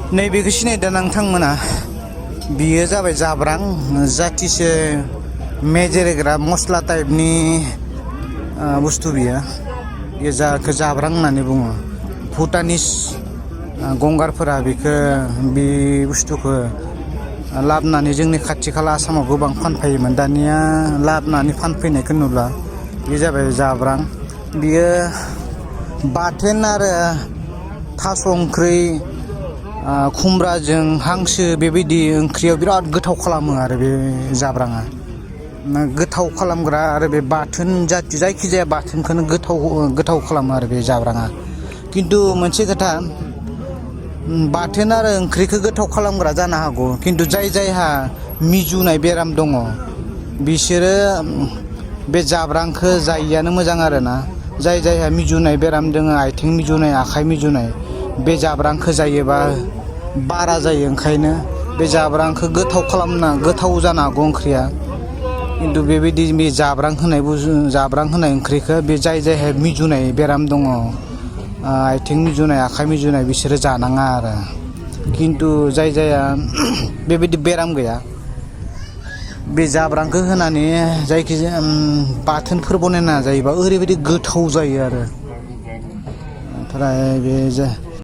नैबेखौ सिनायदों नोंथांमोना बियो जाबाय जाब्रां जाथिसे मेजेरग्रा मस्ला टाइपनि बुस्थु बियो जाखौ जाब्रां होननानै बुङो। भुटानिस गंगारफोरा बेखौ बे बुस्थुखौ लाबोनानै जोंनि खाथि खाला आसामाव गोबां फानफैयोमोन। दानिया लाबोनानै फानफैनायखौ नुब्ला बे जाबाय जाब्रां। बियो बाथोन आरो थास' ओंख्रि खुमब्राजों हांसो बेबायदि ओंख्रियाव बिराद गोथाव खालामो आरो बे जाब्राङा गोथाव खालामग्रा आरो बे बाथोन जायखिजाया बाथोनखौनो गोथाव खालामो आरो बे जाब्राङा। खिन्थु मोनसे खोथा बाथोन आरो ओंख्रिखौ गोथाव खालामग्रा जानो हागौ, खिन्थु जायहा मिजुनाय बेराम दङ बिसोरो बे जाब्रांखौ जायैयानो मोजां आरोना। जायहा मिजुनाय बेराम दङ, आथिं मिजुनाय आखाइ मिजुनाय, बे जाब्रांखौ जायोबा बारा जायो। ओंखायनो बे जाब्रांखौ गोथाव जानो हागौ ओंख्रिया, खिन्थु बेबायदि बे जाब्रां होनाय ओंख्रिखौ बे जायहा मिजुनाय बेराम दङ, आथिं मिजुनाय आखाइ मिजुनाय, बिसोरो जानाङा आरो। खिन्थु जायहा बेबायदि बेराम गैया बे जाब्रांखौ होनानै जायखिजाया बाथोनफोर बनायना जायोबा ओरैबायदि गोथाव जायो आरो। ओमफ्राय बे